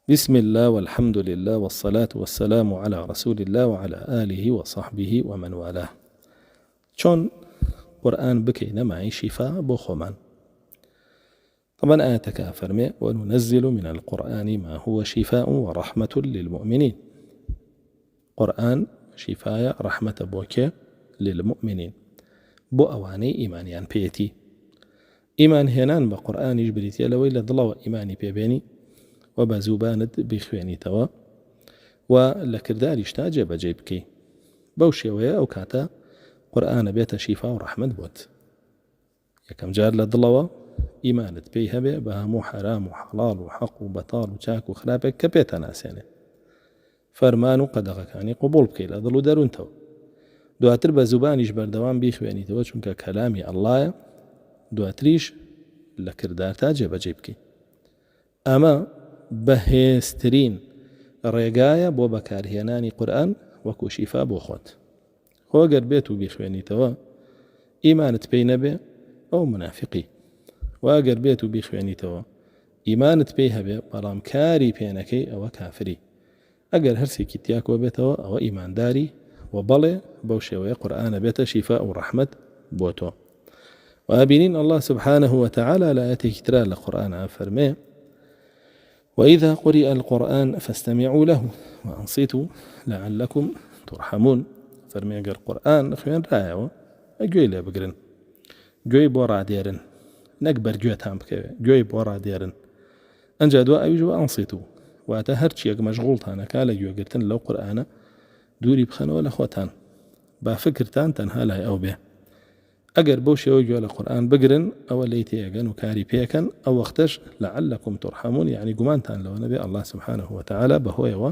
بسم اللە والحمد للە والصلاة والسلام علی رسول اللە وعلی آله وصحبه ومن والاه. چۆن قورئان بکەینە مایەی شیفا بۆ خۆمان؟ طبعا ئایەتەکە ئەفەرمێ وننزل من القرآن ما هو شفاء ورحمة للمؤمنين. قورئان شیفایە ڕەحمەتە بۆ کێ؟ للمؤمنین بۆ ئەوانەی ئیمانیان پێیەتی. ئیمان هێنان بە قورئانیش بریتیە لەوەی لە دڵەوە ئیمانی پێ بێنی و بە زوبانت بیخوێنیتەوە و لە کرداریشتا جێبەجێی بکەی. بەو شێوەیە ئەو کاتە قورئان ئەبێتە شیفا و ڕەحمەت بۆت. یەکەم جار لە دڵەوە ئیمانت پێی هەبێ بە هەموو حەرام و حەڵاڵ و حەق و بەتاڵ و چاک و خراپێک کە پێتە ناسێنێ. فەرمان و قەدەغەکانی قبوڵ بکەی لە دڵ و دەروونتەوە. دواتر بە زوبانیش بەردەوام بیخوێنیتەوە چونکە کەلامی اللەیە، دواتریش لە کردارتا جێبەجێی بکەی. ئەمە بەهێزترین ڕێگایە بۆ بەکارهێنانی قورئان وەکو شیفا بۆ خۆت. خۆ گەر بێت و بیخوێنیتەوە ئیمانت پێی نەبێ ئەو منافقی. وە گەر بێت و بیخوێنیتەوە ئیمانت پێی هەبێ بەڵام کاری پێ نەکەی ئەوە کافری. ئەگەر هەرسێکی تیا کۆبێتەوە ئەوە ئیمانداری وە بەڵێ بەو شێوەیە قورئان ئەبێتە شیفا و ڕەحمەت بۆ تۆ. وە ئەبینین اللە سبحانە وتعالی لە ئایەتێکی ترا لە قورئان ئەفەرمێ وإذا قرئ القرآن فاستمعوا له وأنصتوا لعلكم ترحمون. فەرمێ گەر قورئان خوێنرایەوە گوێی لێ بگرن، گوێی بۆ ڕادێرن، نەک بەر گوێتان بکەوێ، گوێی بۆ ڕادێرن. ئەنجا دوا ئەویش وأنصتوا، واتە هەرچیەک مەشغوڵتان ئەکا لە گوێگرتن لەو قورئانە دووری بخەنەوە لە خۆتان، با فکرتان تەنها لای ئەو بێ. ئەگەر بەو شێوە گوێ لە قورئان بگرن ئەوە لێی تێئەگەن و کاری پێکەن، ئەو وەختەش لعلکم ترحمون، یەعنی گومانتان لەوە نەبێ اللە سبحانە وتعالی بەهۆیەوە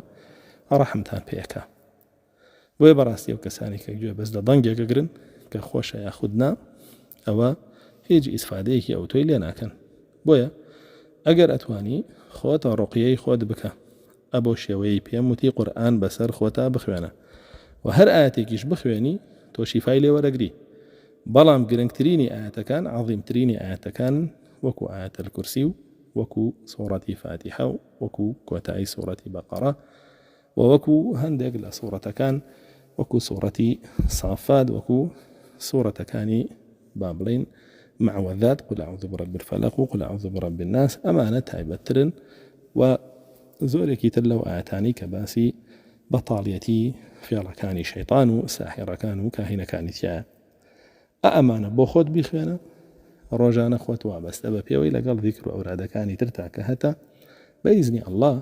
ڕەحمتان پێ ئەکا. بۆیە بەڕاستی ئەو کەسانی کە گوێ بەس لە دەنگێک ئەگرن کە خۆشە یاخود نا ئەوە هیچ ئیسفادەیەکی ئەوتۆی لێ ناکەن. بۆیە ئەگەر ئەتوانی خۆت ڕوقیەی خۆت بکە ئە بەو شێوەیەی پێم وتی قورئان بەسەر خۆتا بخوێنە و هەر ئایەتێکیش بخوێنی تۆ شیفای لێ وەرەگری بەڵام گرنگترینی ئایەتەکان عەظیمترینی ئایەتەکانن وەکو ئایەت الکرسی و وەکو سوڕەتی فاتیحە و وەکو کۆتایی سوڕەتی بەقەڕە و وەکو هەندێک لە سوڕەتەکان وەکو سوڕەتی صافات وەکو سوڕەتەکانی با بڵێین معوذات قل اعوذ برب الفلق و قل اعوذ برب الناس ئەمانە تایبەتترن و زۆرێکی تر لەو ئاەتانی کە باسی بەتاڵیەتی فێڵەکانی شەیطان و ساحیڕەکان و کاهینەکانی تایە ئە ئەمانە بۆ خۆت بیخوێنە ڕۆژانە خۆت وابەستە بە پێوەی لەگەڵ ذیکر و ئەورادەکانی تر تاکە هەتا بە ئیزنی ئەڵڵا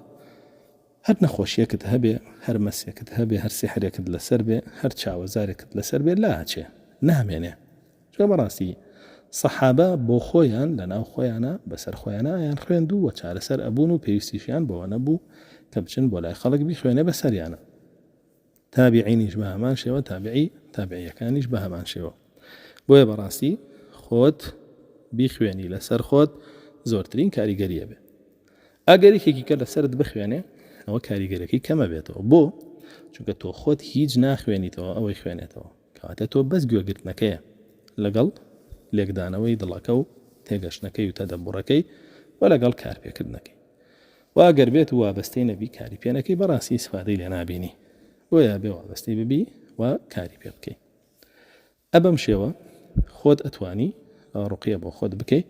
هەر نەخۆشیەکت هەبێ، هەر مەسێکت هەبێ، هەر سیحرێکت لەسەر بێ، هەر چاوەزارێکت لەسەر بێ لاچێ، نامێنێ. چونکە بەڕاستی سەحابە بۆ خۆیان لەناو خۆیانا بەسەر خۆیانا ئەیان خوێند و چارەسەر ئەبوون و پێویستیشیان بەوە نەبوو کە بچن بۆ لای خەڵک بیخوێنێ بەسەریانا. تابعینیش بە هەمان شێوە، تابعی تابعیەکانیش بە هەمان شێوە. بۆیە بەڕاستی خۆت بیخوێنی لەسەر خۆت زۆرترین کاریگەری ئەبێ. ئەگەر یەکێکی کە لەسەرت بخوێنێ ئەوە کاریگەرەکەی کەمە بێتەوە. بۆ؟ چونکە تۆ خۆت هیچ ناخوێنیتەوە ئەوەی خوێنێتەوە. کەواتە تۆ بەس گوێگرتنەکەیە لەگەڵ لێکدانەوەی دڵەکە و تێگەشتنەکەی و تەدەبوڕەکەی و لەگەڵ کارپێکردنەکەی. وە ئەگەر بێت و وابەستەی نەبی کاری پێ نەکەی بەڕاستی ئیسفادەی لێ نابینی بۆیە ئەبێ وابەستەی ببی و کاری پێ بکەی ئە بەم شێوە خۆت ئەتوانی ڕوقیە بۆ خۆت بکەی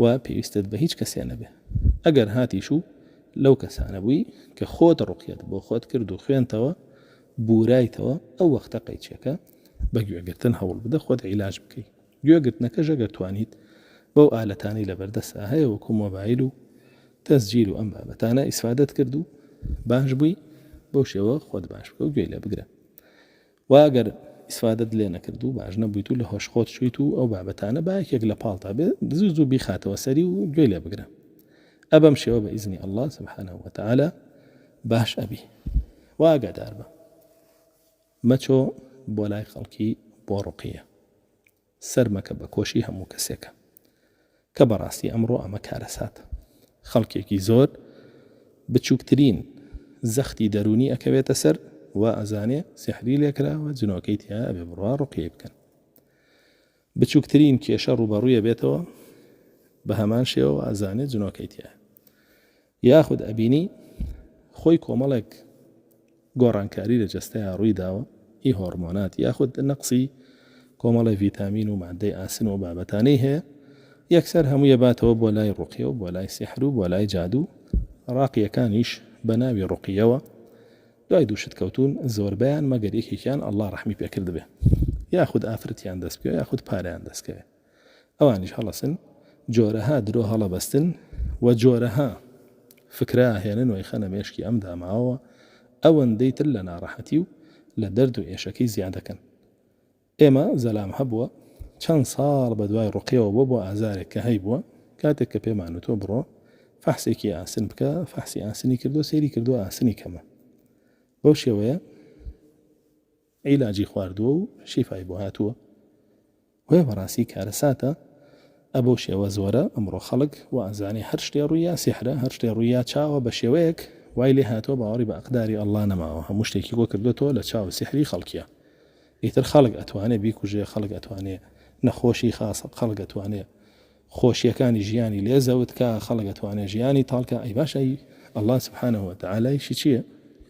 و پێویستت بە هیچ کەسێ نەبێ ئەگەر هاتیش و لەو کەسانە بووی کە خۆت ڕوقیەت بۆ خۆت کرد و خوێنتەوە بورایتەوە ئەو وەختە قەیچەکە بە گوێگرتن هەوڵ بدە خۆت عیلاج بکەی گوێگرتنەکەش ئەگەر توانیت بەو ئالەتانەی لەبەردەستا هەیە وەکو مۆبایل و تەسجیل و ئەم بابەتانە ئیسفادەت کرد و باش بووی بەو شێوە خۆت باش بکە و گوێی لێ بگرە و ئەگەر ئیسفادەت لێ نەکرد و باش نەبوویت و لە هۆش خۆت چوویت و ئەو بابەتانە با یەکێک لە پاڵتا بێ زوو زوو بیخاتەوە سەری و گوێی لێ بگرە ئە بەم شێوە بە ئیزنی اللە سبحانه وتعالی باش ئەبی و ئاگادار بە مەچۆ بۆ لای خەڵکی بۆ ڕوقیە. سەر مەکە بە کۆشی هەموو کەسێکە. کە بەڕاستی ئەمڕۆ ئەمە کارەساتە. خەڵکێکی زۆر بچوکترین زەختی دەروونی ئەکەوێتە سەر وا ئەزانێ سیحری لێکراوە جنۆکەی تیایە ئەبێ بڕوا ڕوقیەی بکەن. بچوکترین کێشە ڕووبەڕووی ئەبێتەوە بە هەمان شێوە وا ئەزانێ جنۆکەی تیایە. یاخود ئەبینی. خۆی کۆمەڵێک گۆڕانکاری لە جەستەیا ڕووی داوە ئی هۆڕمۆنات یاخود نەقسی کۆمەڵێ ڤیتامین و مادەی ئاسن و بابەتانەی هەیە یەکسەر هەمووی ئەباتەوە بۆ لای ڕوقیە و بۆ لای سیحر و بۆ لای جادوو ڕاقیەکانیش بە ناوی ڕوقیەوە دوای دوو شت کەوتوون زۆربەیان مەگەر یەکێکیان ئەڵڵا ڕەحمی پێکردبێ یاخود ئافرەتیان دەست بکەوێ یاخود پارەیان دەست کەوێ ئەوانیش هەڵەسن جۆرەها درۆ هەڵەبەستن و جۆرەها فکرە ئەهێنن و ئەیخەنە مێشکی ئەم داماوەوە ئەوەندەی تر لە ناڕەحەتی و لە دەرد و ئێشەکەی زیادەکەن. ئێمە زەلام هەبووە چەند ساڵ بە دوای ڕوقیەوە بووە بۆ ئازارێک کە هەیبووە کاتێک کە پێمان وتووە بڕۆ فەحسێکی ئاسن بکە فەحسی ئاسنی کردووە سەیری کردووە ئاسنی کەمە بەو شێوەیە عیلاجی خواردووە و شیفای بۆ هاتووە. بۆیە بەڕاستی کارەساتە ئە بەو شێوە زۆرە ئەمڕۆ خەڵک وا ئەزانێ هەر شتێ ڕوویا سیحرە هەر شتێ ڕوویا چاوە بە شێوەیەک وای لێ هاتووە باوەڕی بە ئەقداری ئەڵڵا نەماوە هەموو شتێکی کۆ کردۆتەوە لە چاو سیحری خەڵکیە ئیتر خەڵک ئەتوانێ بیکوژێ خەڵک ئەتوانێ نەخۆشی خاص خەڵک ئەتوانێ خۆشیەکانی ژیانی لێ زەوت کا خەڵک ئەتوانێ ژیانی تاڵ کا ئەی باشە ئەی اللە سبحانە وتعالی یشی چیە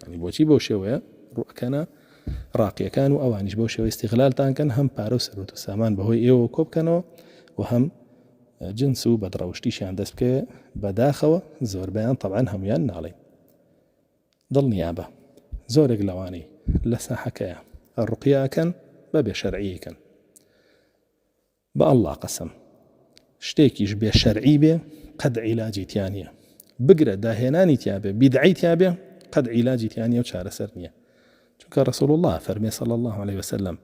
یانی بۆچی بەو شێوەیە ڕوئەکەنە ڕاقیەکان و ئەوانیش بەو شێوەی استغلالتان کەن هەم پارە و سەروەت و سامان بەهۆی ئێوە کۆ بکەنەوە و هەم جنس و بەدڕەوشتیشیان دەست بکەوێ بەداخەوە زۆربەیان تەبعەن هەمویان ناڵێن دڵنیابە زۆرێک لەوانەی لە ساحەکەیە ڕقیە ئەکەن بە بێ شەرعی کەن بە اللە قەسەم شتێکیش بێ شەرعی بێ قەت عیلاجی تیا نیە بگرە داهێنانی تیا بێ بیدعەی تیا بێ قەت عیلاجی تیا نیە و چارەسەر نیە چونکە رسول اللە فەرمێ صلی اللە علیه وسلم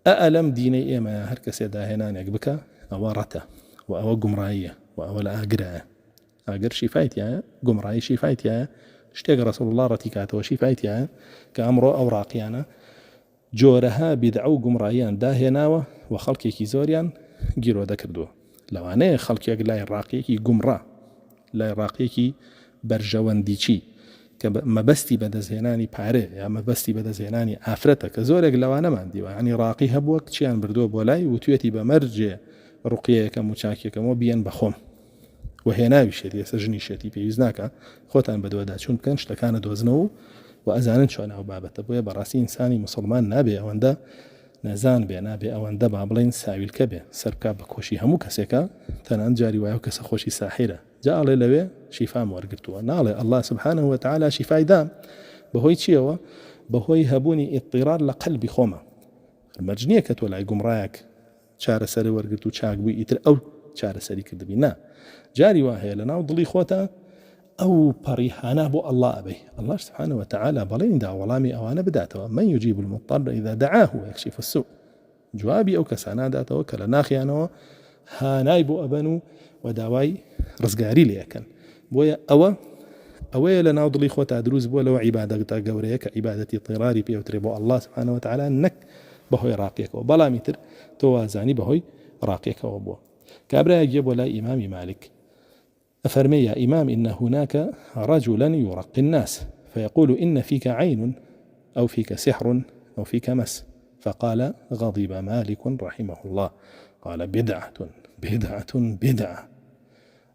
ئە لەم دینەی ئێمە هەر کەسێ داهێنانێک بکە ئەوە ڕەتە و ئەوە گومڕاییە و ئەوە لە ئاگرایە ئاگر شیفای تایە گومڕایی شیفای تایە شتێک رسول اللە ڕەتی کاتەوە شیفای تایە کە ئەمڕۆ ئەو ڕاقیانە جۆرەها بیدعە و گومڕاییان داهێناوە و خەڵکێکی زۆریان گیرۆدە کردووە. لەوانەیە خەڵکێک لای ڕاقییەکی گومڕا، لای ڕاقییەکی بەرژەوەندیی کە مەبەستی بەدەستهێنانی پارەیە یا مەبەستی بەدەستهێنانی ئافرەتە کە زۆرێک لەوانەمان دیوە، یانی ڕاقی هەبووە کچیان بردووە بۆ لای وتویەتی بە مەرجێ ڕوقیەیەکەم و چاکیەکەمەوە بیەن بە خۆم و هێناویشێتی ئێستا ژنیشێتی پێویست ناکا خۆتان بەدواداچوون بکەن شتەکان ئەدۆزنەوە و ئەزانن چۆنە ئەو بابەتە بۆیە بەڕاستی ئینسانی موسڵمان نابێ ئەوەندە نەزان بێ نابێ ئەوەندە با بڵێین ساویلکە بێ سەر بکا بە کۆشی هەموو کەسێکا تەنانەت جاری وایە ئەو کەسە خۆشی ساحیرە جا ئەڵێ لەوێ شیفام وەرگرتووە ناڵێ اللە سبحانه وتعالی شیفای دام بەهۆی چیەوە بەهۆی هەبوونی ئیضطرار لە قەلبی خۆمە مەرج نییە کە تۆ لای گومڕایەک چارەسەرە وەرگرت و چاک بووی ئیتر ئەو چارەسەری کردبی نا جاری وا هەیە لەناو دڵی خۆتا ئەو پەڕی هانا بۆ ئەڵڵا ئەبەی اللە سبحانه وتعالی بەڵێنی دا وەڵامی ئەوانە بداتەوە من یجیب المضطر اذا دعاه ويكشف السوء جوابی ئەو کەسانە داتەوە کە لە ناخیانەوە هانای بۆ ئەبەن و و داوای ڕزگاری لێ ئەکەن بۆیە ئەوە ئەوەیە لە ناو دڵی خۆتا دروست بووە لەوە عیبادەتە گەورەیە کە عیبادەتی اضطراری پێوترێ بۆ اللە سبحانه وتعالی نەک بەهۆی ڕاقیەکەوە بەڵامی تر تۆ وازانی بەهۆی ڕاقیەکەوە بووە کابرایەک یە بۆ لای ئیمامی مالک ئەفەرمێ یا ئیمام إن هناك رجلا يرقي الناس فيقول إن فيك عين أو فيك سحر أو فيك مس فقال غضب مالك رحمه الله قال بدعة بدعة بدعة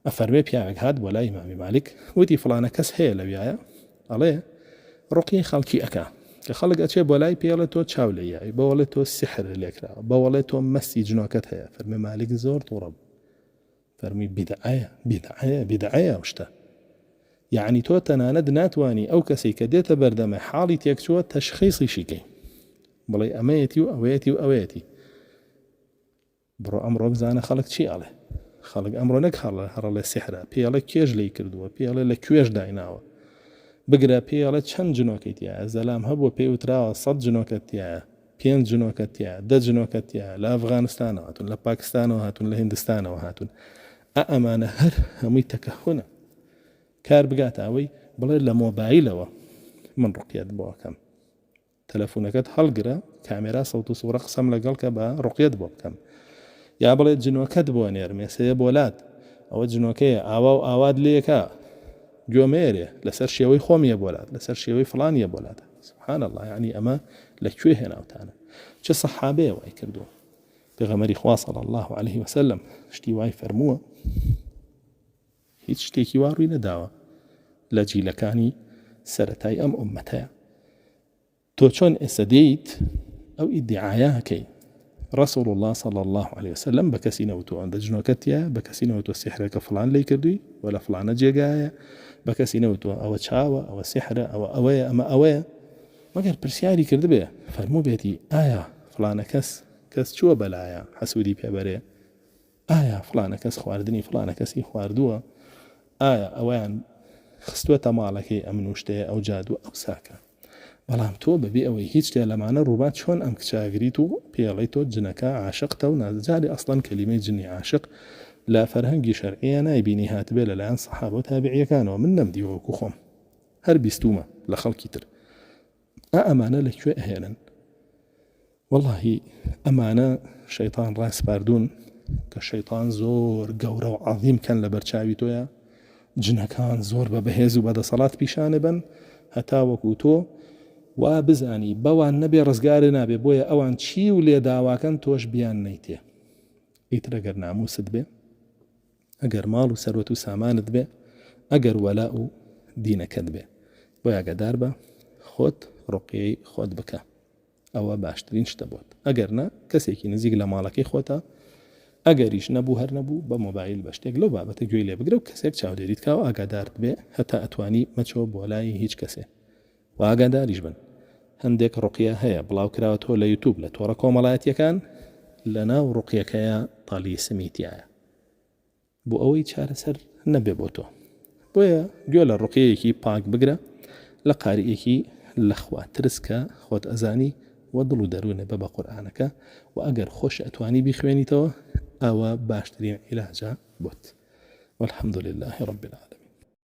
ئەفەرمێ پیاوێک هات بۆ لای ئیمامی مالک وتی فڵانە کەس هەیە لەویایە ئەڵێ ڕقی خەڵکی ئەکا کە خەڵک ئەچێ بۆ لای پێڵێ تۆ چاو لێ یای بەوەڵێ تۆ سحر لێکراوە بەوەڵێ تۆ مەسی جنۆکەت هەیە فەرمێ مالک زۆر توڕە بوو فەرمی بیدعەیە بیدعەیە بیدعەیە ئەو شتە یعنی تۆ تەنانەت ناتوانی ئەو کەسەی کە دێتە بەردەمە حاڵی تێکچووە تەشخیصیشی کەی بڵێ ئەمەیەتی و ئەوەیەتی و ئەوەیەتی بڕۆ ئەمڕۆ بزانە خەڵک چی ئەڵێ خەڵک ئەمڕۆ نەک هەڵە هەڕەڵێ سیحرە پێڵێ کێش لی کردووە پێڵێ لە کوێش دایناوە بگرە پێڵێ چەند جنۆکەی تایە زەلام هەبووە پێی وتراوە سەد جنۆکە تایە پێنج جنۆکە تایە دە جنۆکە تایە لە ئەفغانستانەوە هاتوون لە پاکستانەوە هاتوون لە هندستانەوە هاتوون ئە ئەمانە هەر هەمووی تەکەهونە کار بگاتە ئەوەی بڵێ لە مۆبایلەوە من ڕقیەت بۆ ئەکەم تەلەفونەکەت هەڵگرە کامێرا سەوت و سوڕە قسەم لەگەڵ کە بە ڕوقیەت بۆ بکەم یا بڵێ جنۆکەت بۆ نێرم ئێسەیە بۆ لات ئەوە جنۆکەیە ئاوا و ئاوات لێکا گۆمێرێ لەسەر شێوەی خۆمیە بۆ لات لەسەر شێوەی فڵانیە بۆ لات سبحان الله یعنی ئەمە لە کوێ هێناوتانە چ سەحابەیە وای کردووە پێغەمبەری خوا صلی الله علیه وسلم شتی وای فەرمووە هیچ شتێکی وا ڕووی نەداوە لە جیلەکانی سەرەتای ئەم ئوممەتەیە. تۆ چۆن ئێستا دێیت ئەو ئیدعایە ئەکەی رسول اللە صلی اللە علیە وسلم بە کەسی نەوتووە ئەوەندە جنۆکەت تیایە، بە کەسی نەوتووە سیحرەکە فڵان لێی کردووی و لە فڵانە جێگایە، بە کەسی نەوتووە ئەوە چاوە، ئەوە سیحرە، ئەوە ئەوەیە، ئەمە ئەوەیە، مەگەر پرسیاری کردبێ فەرمووبێتی ئایا فڵانە کەس کەس چووە بەلایە حەسوودی پێ بەرێ، ئایا فڵانە کەس خواردنی فڵانە کەسی خواردووە، ئایا ئەوەیان خستووەتە ماڵەکەی ئەم نووشتەیە ئەو جادووە ئەو ساکە. بەڵام تۆ بەبێ ئەوەی هیچ شتێ لەمانە ڕووبات چۆن ئەم کچە ئەگریت و پێی ئەڵێی تۆ جنەکە عاشقتە و نازجارێ ئەسڵەن کەلیمەی جنی عاشق لە فەرهەنگی شەرعییا نایبینی هاتبێ لەلایەن سەحابە و تابعیەکانەوە من نەمدیوە وەکو خۆم هەر بیستومە لە خەڵکی تر ئا ئەمانە لە کوێ ئەهێنن وەڵاهی ئەمانە شەیتان ڕاسپاردوون کە شەیتان زۆر گەورە و عەظیم کەن لە بەرچاوی تۆیا جنەکان زۆر بە بەهێز و بەدەسەڵات پیشانە بن هەتا وەکو تۆ وا بزانی بەوان نەبێ ڕزگارێ نابێ بۆیە ئەوان چی و لێ داواکەن تۆش بیان نەیتێ ئیتر ئەگەر ناموست بێ ئەگەر ماڵ و سەروەت و سامانت بێ ئەگەر وەلا و دینەکەت بێ بۆیە ئاگادار بە خۆت ڕوقیەی خۆت بکە ئەوە باشترین شتە بۆت ئەگەر نا کەسێکی نزیک لە ماڵەکەی خۆتە ئەگەریش نەبوو هەر نەبوو بە مۆبایل بە شتێک لەو بابەتە گوێی لێ بگرە و کەسێک چاودێریت کا و ئاگادارت بێ هەتا ئەتوانی مەچۆ بۆ لای هیچ کەسێ و ئاگاداریش بن هەندێک ڕوقیە هەیە بڵاو کراوەتەوە لە یوتوب لە تۆڕە کۆمەڵایەتیەکان لەناو ڕوقیەکەیا تەلیسمی تیایە بۆ ئەوەی چارەسەر نەبێ بۆ تۆ بۆیە گوێ لە ڕوقیەیەکی پاک بگرە لە قاریەکی لە خوا ترس کە خۆت ئەزانی و دڵ و دەروونێ بە بە قورئانەکە و ئەگەر خۆش ئەتوانی بیخوێنیتەوە ئەوە باشترین عیلاجە بۆت والحمد لله رب العالمین.